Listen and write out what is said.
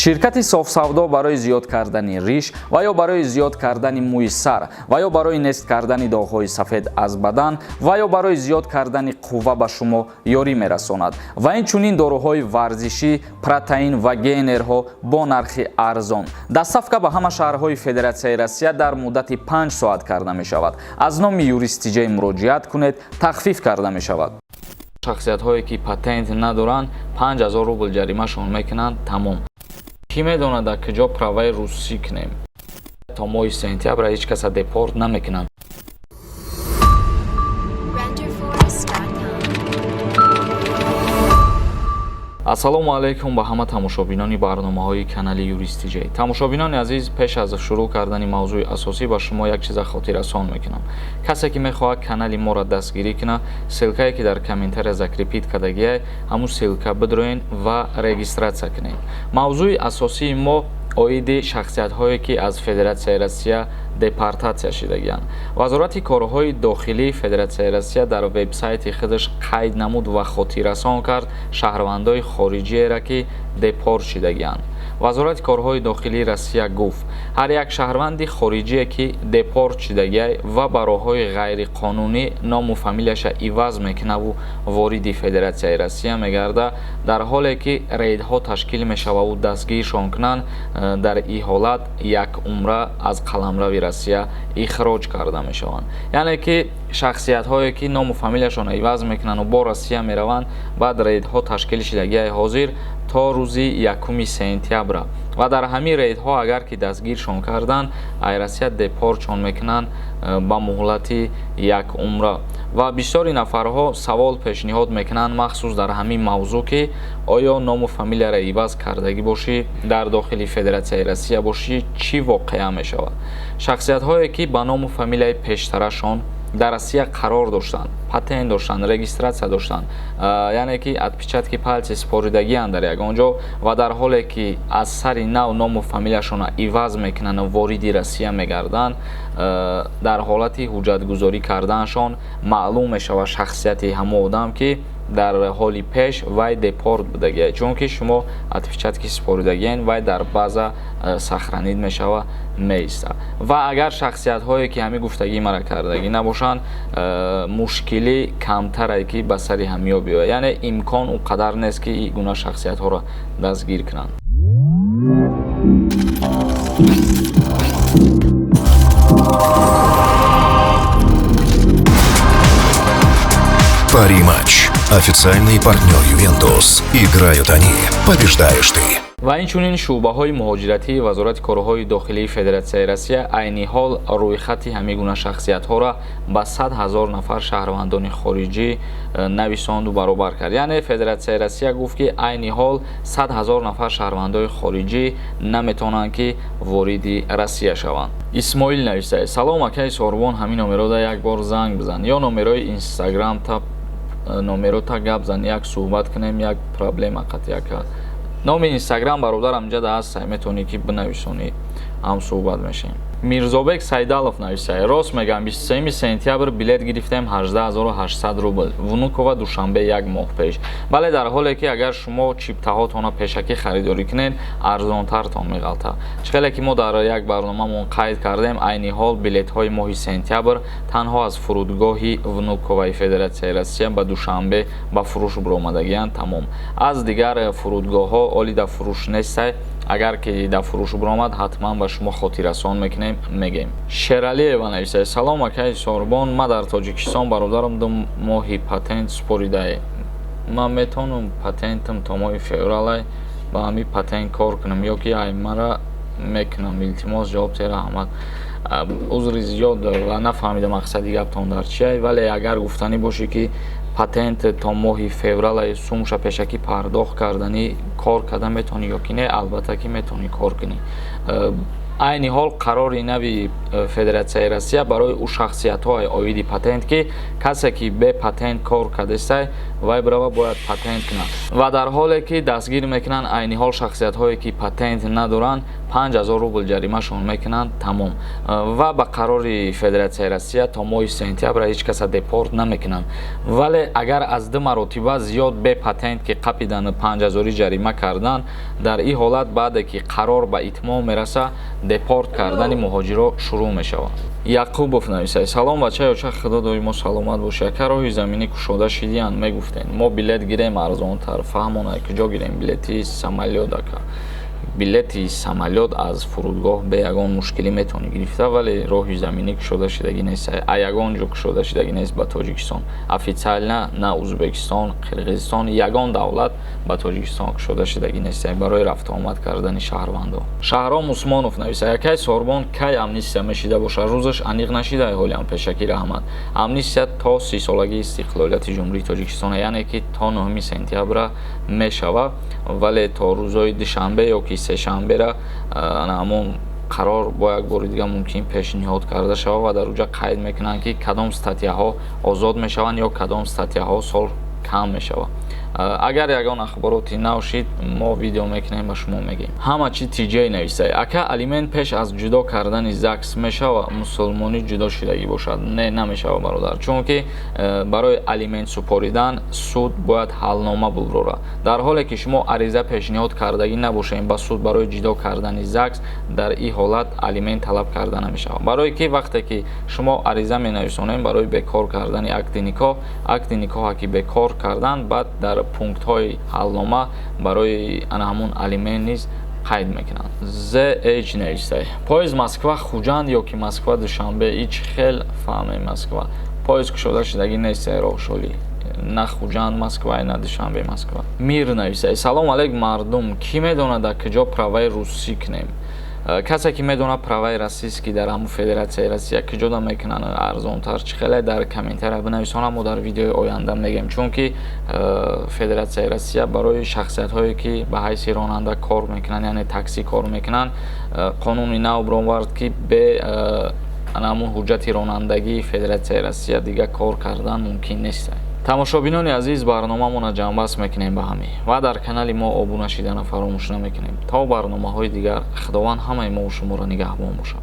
Ширкати Софсавдо барои зиёд кардани риш ва ё барои зиёд кардани мӯи сар ва ё барои нест кардани доғҳои сафед аз бадан ва ё барои зиёд кардани қувва ба шумо ёрӣ мерасонад ва инчунин доруҳои варзишӣ, протеин ва генерҳо бо нархи арзон. Доставка ба ҳама шаҳрҳои Федератсияи Россия дар муддати 5 соат карда мешавад. Аз номи Юрист Тиҷай муроҷиат кунед, тахфиф карда мешавад. Шахсиятҳое ки патент надоранд, 5000 рубл ҷаримашон мекунанд, тамом. Кӣ медонад, дар куҷо праваи русӣ кунем? То моҳи сентябр ҳеҷ каса депорт намекунанд. Renderforest.com. Ассалому алайкум ба ҳама тамошобинони барномаҳои канали Юрист Тиҷай. Тамошобинони азиз, пеш аз шурӯъ кардани мавзӯи асосӣ ба шумо як чиза хотиррасон мекунам. Касе ки мехоҳад канали моро дастгирӣ кунад, ссылкае ки дар комментария закрепить кардагиай, ҳамун ссылка бидроен ва регистрация кунед. Мавзӯи асосии мо оиди шахсиятҳое ки аз Федератсияи Россия депортатсия шидагианд. Вазорати корҳои дохилии Федератсияи Россия дар вебсайти худаш қайд намуд ва хотиррасон кард шаҳрвандои хориҷиеро, ки депорт шидагианд. Вазорати корҳои дохилии Россия гуфт, ҳар як шаҳрванди хориҷие ки депорт шидагиай ва ба роҳҳои ғайриқонунӣ ному фамилияша иваз мекунаву вориди Федератсияи Россия мегарда, дар ҳоле ки рейдҳо ташкил мешававу дастгиршон кунанд, дар ин ҳолат як умра аз қаламрави Россия ихроҷ карда мешаванд. Яъне ки шахсиятҳое ки ному фамилияшонро иваз мекунанду бо Россия мераванд, баъд рейдҳо ташкил шидагиай ҳозир то рӯзи 1 сентябра ва дар ҳамин рейдҳо агар ки дастгиршон карданд, ай Россия депортшон мекунанд ба муҳлати як умра. Ва бисёри нафарҳо савол пешниҳод мекунанд, махсус дар ҳамин мавзӯъ, ки оё ному фамилияро иваз кардагӣ бошӣ, дар дохили Федератсияи Россия бошӣ, чӣ воқеа мешавад? Шахсиятҳое ки ба ному фамилияи пештарашон дар Россия қарор доштанд, патент доштанд, регистрация доштанд, яъне ки отпечатки пальцы супоридагианд дар ягон ҷо ва дар ҳоле ки аз сари нав ному фамилияшонро иваз мекунанду вориди Россия мегарданд, дар ҳолати ҳуҷҷатгузорӣ карданашон маълум мешавад шахсияти ҳамон одам, ки дар ҳоли пеш вай депорт будагия, чунки шумо отпечатки супоридагиен, вай дар база сохранить мешава, меистад. Ва агар шахсиятҳое ки ҳамин гуфтагии мара кардагӣ набошанд, мушкилӣ камтарае ки ба сари ҳамиё биёяд, яъне имкон он қадар нест, ки ин гуна шахсиятҳоро дастгир кунанд. Пари-матч. Официальный партнер «Ювентус». Играют они, побеждаешь ты. Ва инчунин шӯъбаҳои муҳоҷиратии Вазорати корҳои дохилии Федератсияи Россия айни ҳол рӯйхати ҳамин гуна шахсиятҳоро ба 100 000 нафар шаҳрвандони хориҷӣ нависонду баробар кард. Яъне Федератсияи Россия гуфт, ки айни ҳол 100 000 нафар шаҳрвандои хориҷӣ наметавонанд, ки вориди Россия шаванд. Исмоил нависае: «Салом, акаи Сорбон, ҳамин номерода як бор занг бизан ё номерои Инстаграм та номерота гап зан, як суҳбат кунем, як проблема қатъяка». Номи Инстаграм, бародарам, ҷада ҳастай, метавонӣ ки бинависонӣ, ҳам суҳбат мешавем. Мирзобек Сайдалов нависае: «Рост мегӯям, 23 сентябр билет гирифтем, 18 800 рубл, Внукова, Душанбе, як моҳ пеш». Бале, дар ҳоле ки агар шумо чиптаҳотонро пешакӣ харидорӣ кунед, арзонтартон меғалта. Чӣ хеле ки мо дар як барномамон қайд кардем, айни ҳол билетҳои моҳи сентябр танҳо аз фурудгоҳи Внуковаи Федератсияи Россия ба Душанбе ба фурӯш биромадагианд, тамом. Аз дигар фурудгоҳҳо оли дар фурӯш нестай. Агар ки дар фурӯш биромад, ҳатман ба шумо хотиррасон мекунем, мегӯем. Шералиева нависад: «Салом, акаи Сорбон, ма дар Тоҷикистон бародарам 2 моҳи патент супоридае. Ман метавонам патентам то моҳи февралай ба ҳамин патент кор кунам ё ки ай мара мекунам? Илтимос, ҷавоб те, раҳмат». Узри зиёд ва нафаҳмидам мақсади гаптон дар чия, вале агар гуфтанӣ бошӣ, ки патент то моҳи февралай сумша пешакӣ пардохт карданӣ кор карда метавонӣ ё ки не, албатта ки метавонӣ кор кунӣ. Айни ҳол қарори нави Федератсияи Россия барои ӯ шахсиятҳои оиди патент, ки касе ки бе патент кор кардастай. Вай бирава, бояд патент кунад. Ва дар ҳоле ки дастгир мекунанд, айни ҳол шахсиятҳое ки патент надоранд, 5000 рубл ҷаримашон мекунанд, тамом. Ва ба қарори Федератсияи Россия то моҳи сентябр ҳеҷ каса депорт намекунанд. Вале агар аз ду маротиба зиёд бе патент ки қапидану 5000 ҷарима кардан, дар ин ҳолат, баъде ки қарор ба итмом мераса, депорт кардани муҳоҷиро шурӯъ мешавад. Яқубов нависад: «Салом, бача ёча, Худо доимо саломат бошӣ. Ака, роҳи заминӣ кушода шидиянд, мегуфтем, мо билет гирем арзонтар, фаҳмона, куҷо гирем билети самолёт?» Ака, билети самолёт аз фурудгоҳ бе ягон мушкилӣ метавонӣ гирифта, вале роҳи заминӣ кушода шидагӣ нест, а ягон ҷо кушода шидагӣ нест ба Тоҷикистон официально. На Узбекистон, Қирғизистон, ягон давлат ба Тоҷикистон кушода шидагӣ нест барои рафтуомад кардани шаҳрвандон. Шаҳром Усмонов нависа: «Якай Сорбон, кай амнистия мешида бошад? Рӯзаш аниқ нашида ҳолиам, пешакӣ раҳмат». Амнистия то 30-солагии истиқлолияти Ҷумҳурии Тоҷикистон, яъне ки то 9 сентябра мешавад, вале то рӯзҳои душанбе ё ки сешанбера ҳамон қарор бо як бори дига мумкин пешниҳод карда шавад ва дар уҷа қайд мекунанд, ки кадом статьяҳо озод мешаванд ё кадом статьяҳо сол кам мешавад. Агар ягон ахбороти нав шид, мо видео мекунем, ба шумо мегӯем. Ҳама чи тиҷай нависай: «Ака, алимент пеш аз ҷудо кардани ЗАГС мешава, мусулмонӣ ҷудо шудагӣ бошад?» Не, намешава, бародар, чунки барои алимент супоридан суд бояд ҳалнома буброра. Дар ҳоле ки шумо ариза пешниҳод кардагӣ набошем ба суд барои ҷудо кардани ЗАГС, дар ин ҳолат алимент талаб карда намешавад. Барое ки вақте ки шумо ариза менависонем барои бекор кардани акди никоҳ, акди никоҳа ки бекор кардан, баъд дар пунктҳои ҳалнома барои ана ҳамун алимент низ қайд мекунанд. Зh навистай: «Поезд Москва Хуҷанд ё ки Москва Душанбе ич хел фаҳмем?» Москва поезд кушода шудагӣ нест, роҳшолӣ, на Хуҷанд Москва, на Душанбе Москва. Мир нависай: «Салом алейк, мардум, кӣ медонад, дар куҷо праваи русӣ кунем?» Касе ки медонад, праваи российский дар ҳамун Федератсияи Россия куҷода мекунанд арзонтар, чӣ хеле, дар комментария бинависонам, мо дар видеои оянда мегӯем. Чунки Федератсияи Россия барои шахсиятҳое ки ба ҳайси ронанда кор мекунанд, яъне таксӣ кор мекунанд, қонуни нав баровард, ки бе ҳамун ҳуҷҷати ронандагии Федератсияи Россия дига кор кардан мумкин нест. Тамошобинони азиз, барномамонро ҷамъбаст мекунем ба ҳамин ва дар канали мо обуна шидана фаромӯш намекунем. То барномаҳои дигар, Худованд ҳамаи мову шуморо нигаҳбон бошад.